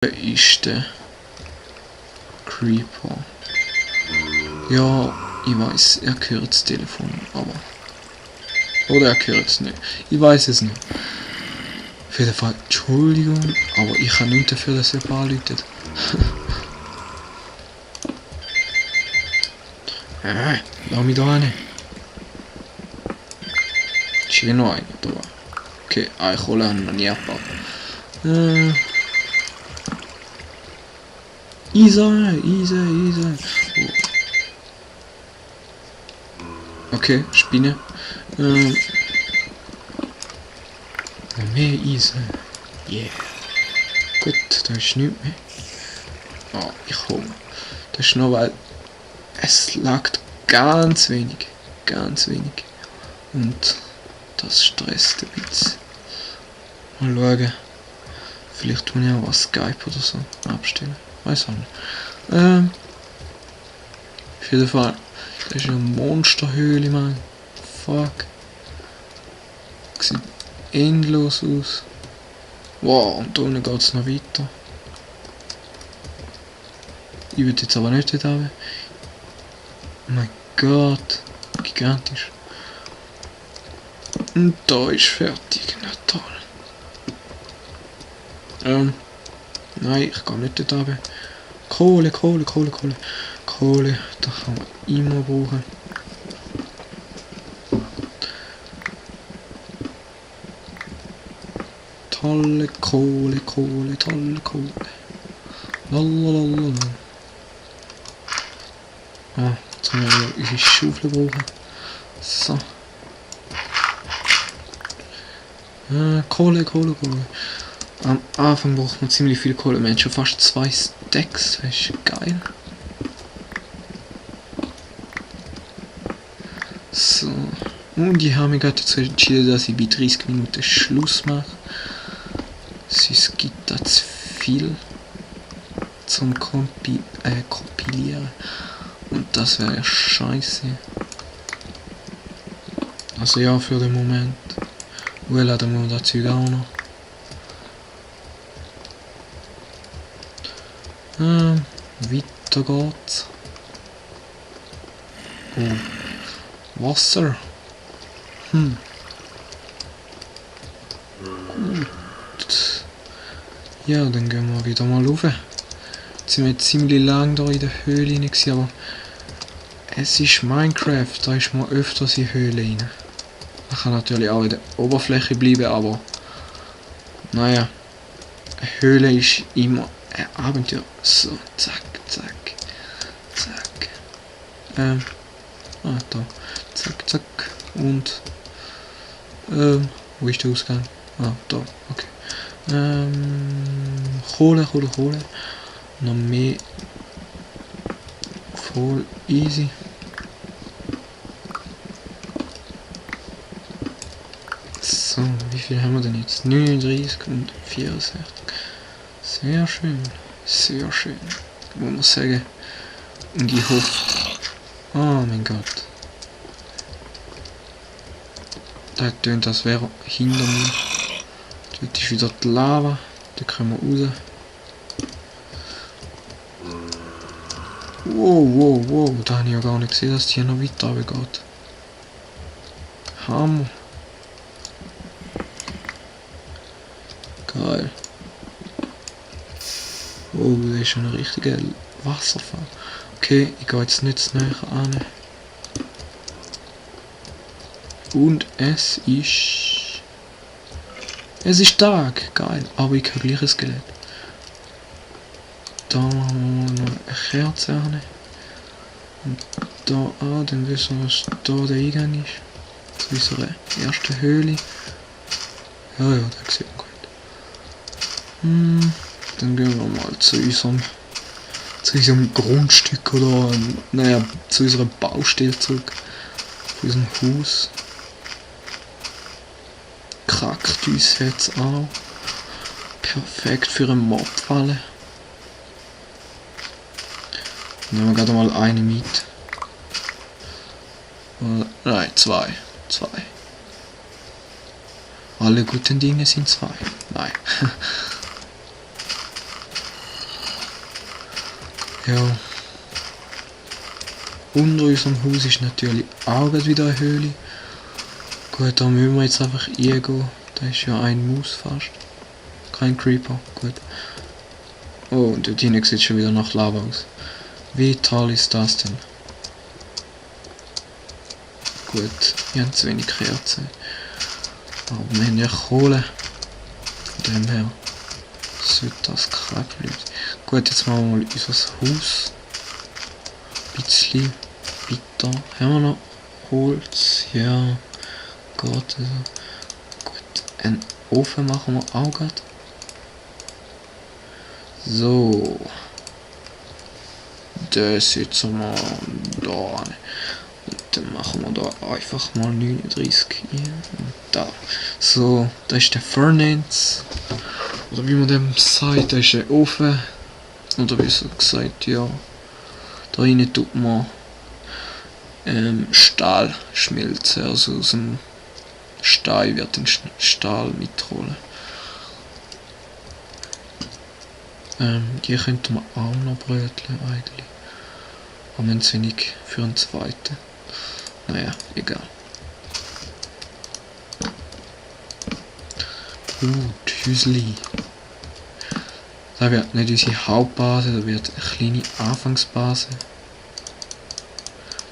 Wer ist der Creeper? Ja, ich weiß, er gehört das Telefon, aber... Oder er gehört es nicht. Ich weiß es nicht. Auf jeden Fall, Entschuldigung, aber ich kann nicht dafür, dass er anruft. Lass mich da rein. Ist hier noch einer da? Okay, Eichhole haben wir noch nie abgebaut. Easy. Oh. Okay, Spinne. Mehr Easy. Yeah. Gut, da ist nichts mehr. Oh, ich hole. Das ist nur, weil es lag ganz wenig. Und das stresst ein bisschen. Mal schauen. Vielleicht muss ich auch was Skype oder so abstellen. Weiß auch nicht. Auf jeden Fall. Das ist eine Monsterhöhle, Mann. Fuck. Sieht endlos aus. Wow, und da unten geht es noch weiter. Ich will jetzt aber nicht dort runter. Oh mein Gott. Gigantisch. Und da ist fertig. Na toll. Nein, ich gehe nicht dort runter. Kohle. Da kann man immer brauchen. Tolle Kohle. Lalalala. Ah, jetzt haben wir unsere Schaufel brauchen. So. Kohle. Am Anfang braucht man ziemlich viel Kohle. Wir haben schon fast 2 Stacks. Das ist geil. So. Und ich habe mich gerade dazu entschieden, dass ich bei 30 Minuten Schluss mache. Sonst gibt das viel zum Kompilieren. Und das wäre ja scheiße. Also ja, für den Moment. Laden wir das Zeug auch noch. Weiter geht's. Oh. Wasser. Gut. Ja, dann gehen wir wieder mal rauf. Jetzt sind wir ziemlich lang da in der Höhle rein, aber es ist Minecraft, da ist man öfters in Höhle rein. Man kann natürlich auch in der Oberfläche bleiben, aber naja, eine Höhle ist immer ein Abenteuer. So, zack. Da. Zack. Und wo ist der Ausgang? Ah, da, okay. Kohle. Noch mehr. Voll easy. So, wie viel haben wir denn jetzt? 39 und 64. Sehr schön. Muss man sagen. Und ich hoffe. Oh mein Gott. Da tönt, als wäre hinter mir. Dort ist wieder die Lava. Da können wir raus. Wow. Da habe ich ja gar nicht gesehen, dass die hier noch weiter runtergeht. Hammer. Geil. Oh, das ist ein richtiger Wasserfall. Okay, ich gehe jetzt nicht zu näher an. Und es ist Tag, geil, aber ich habe gleich ein Skelett. Da machen wir noch eine Kerze an. Und da dann wissen wir, was da der Eingang ist. Zu unserer ersten Höhle. Ja, das sieht man gut. Dann gehen wir mal zu unserem Grundstück oder naja, zu unserer Baustelle zurück. Zu unserem Haus. Kaktus hat es auch. Perfekt für eine Mobfalle. Nehmen wir gerade mal eine mit. Nein, zwei. Alle guten Dinge sind 2. Nein. Ja. Unter unserem Haus ist natürlich auch wieder eine Höhle. Gut, da müssen wir jetzt einfach reingehen. Da ist ja ein Maus fast. Kein Creeper, gut. Oh, und dort hinten sieht schon wieder nach Lava aus. Wie toll ist das denn? Gut, wir haben zu wenig Kerzen. Aber wir haben ja Kohle. Von dem her sollte das kein Problem sein. Gut, jetzt machen wir mal unser Haus. Ein bisschen weiter. Haben wir noch Holz? Ja, geht also. Gut, einen Ofen machen wir auch gerade. So. Das setzen wir da an. Und dann machen wir da einfach mal 39 hier und da. So, da ist der Furnace. Oder wie man dem sagt, da ist ein Ofen. Oder besser gesagt, ja. Da rein tut man Stahl schmelzen. Also aus dem Stein wird den Stahl mitrollen. Die könnte man auch noch bröteln eigentlich. Aber wir haben zu wenig für einen zweiten. Naja, egal. Hüsli. Da wird nicht unsere Hauptbase, da wird eine kleine Anfangsbase.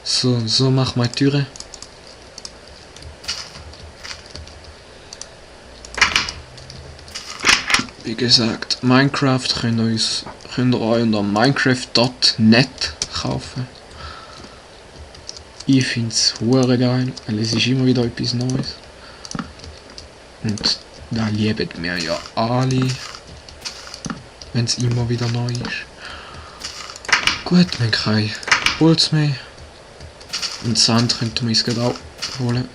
So machen wir die Türe. Wie gesagt, Minecraft könnt ihr euch unter minecraft.net kaufen. Ich finde es hure geil, weil es ist immer wieder etwas Neues. Und da lieben wir ja alle, wenn es immer wieder neu ist. Gut, wir haben kein Holz mehr. Und Sand könnten wir uns gerade auch holen.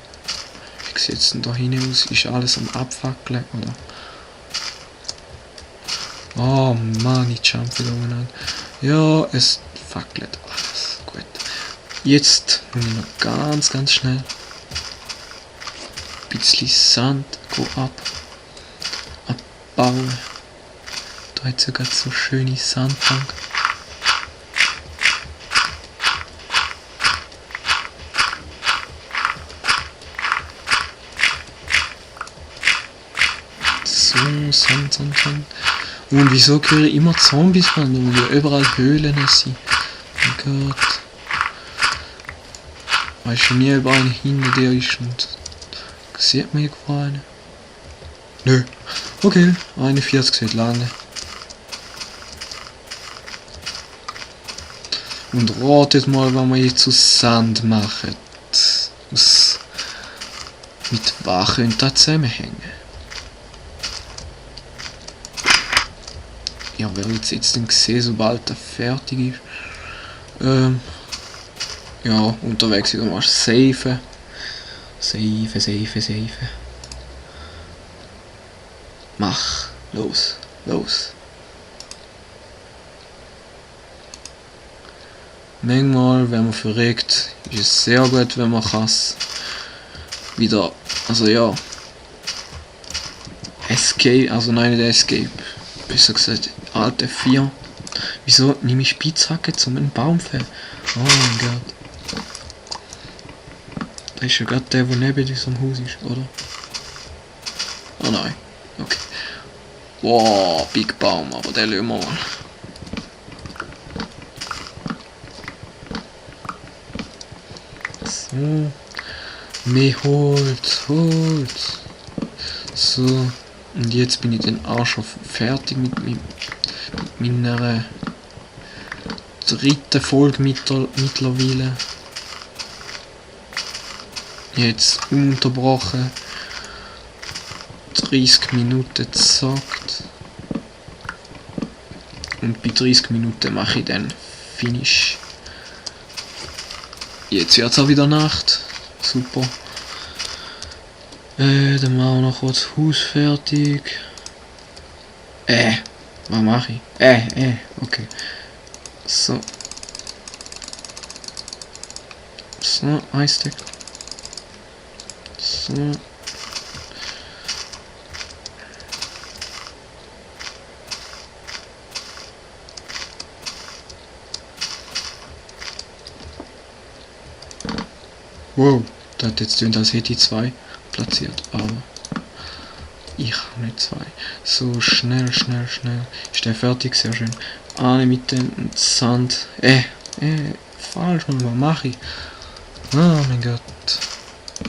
Wie sieht es denn da hinten aus? Ist alles am Abfackeln, oder? Oh Mann, ich jump wieder an. Ja, es fackelt alles. Gut. Jetzt muss ich noch ganz schnell ein bisschen Sand abbauen. Da hat es ja gerade so schöne Sandbank. So, Sand. Und wieso höre ich immer Zombies an, wo überall Höhlen sind? Mein Gott. Weiß schon nie, ob einer hinter dir ist und sieht man irgendwo einen? Nö. Okay, 41 sieht lange. Und ratet mal, was wir jetzt aus Sand machen. Mit was könnte das zusammenhängen? Ja, wer wird es jetzt denn sehen, sobald er fertig ist? Ja, unterwegs wieder mal safen. Safe. Mach. Los. Manchmal, wenn man verregt, ist es sehr gut, wenn man kann wieder, also ja, Escape, also nein, nicht Escape, besser gesagt, alte 4. Wieso nehme ich Spitzhacke zum einen Baum fällen? Oh mein Gott. Da ist ja gerade der, der neben diesem Haus ist, oder? Oh nein. Okay. Wow, Big Baum, aber den lassen wir mal. So. Mehr Holz. So. Und jetzt bin ich dann auch schon fertig mit meiner dritten Folge mittlerweile. Jetzt unterbrochen. 30 Minuten gesagt. Und bei 30 Minuten mache ich dann Finish. Jetzt wird es auch wieder Nacht. Super. Dann machen wir noch kurz das Haus fertig. Was mache ich? Okay. So. So, ein Stack. So. Wow, das hat jetzt tönt, als hätte ich 2 platziert, aber ich habe nicht 2. So, schnell. Ist der fertig? Sehr schön. Eine mit dem Sand. Falsch, Mann, was mache ich? Oh mein Gott.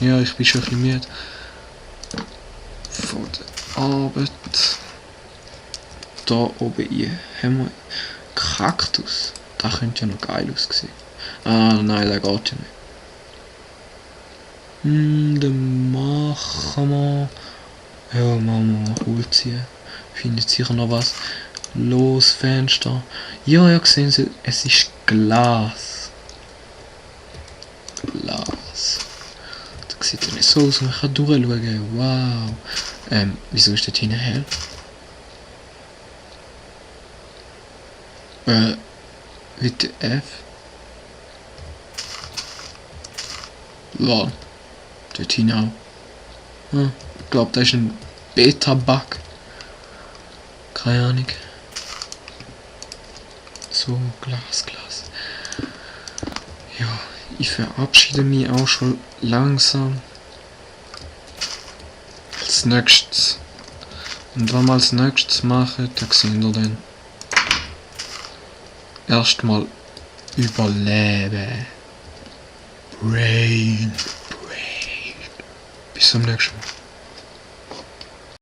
Ja, ich bin schon ein bisschen müde. Von der Arbeit. Da oben hier haben wir Kaktus. Das könnte ja noch geil aussehen. Ah, nein, der geht ja nicht. Dann machen wir... Ja, machen wir Holziehen. Findet sicher noch was. Los, Fenster. Ja, sehen Sie, es ist Glas. Glas. Das sieht ja nicht so aus, man kann durchschauen. Wow. Wieso ist das hinten hell? WTF? Lol. Dort hinten auch. Ich glaube, das ist ein Beta-Bug. Keine Ahnung. So, Glas. Ja, ich verabschiede mich auch schon langsam. Als nächstes. Und was wir als nächstes machen, da sehen wir dann. Erstmal überleben. Brain. Bis zum nächsten Mal.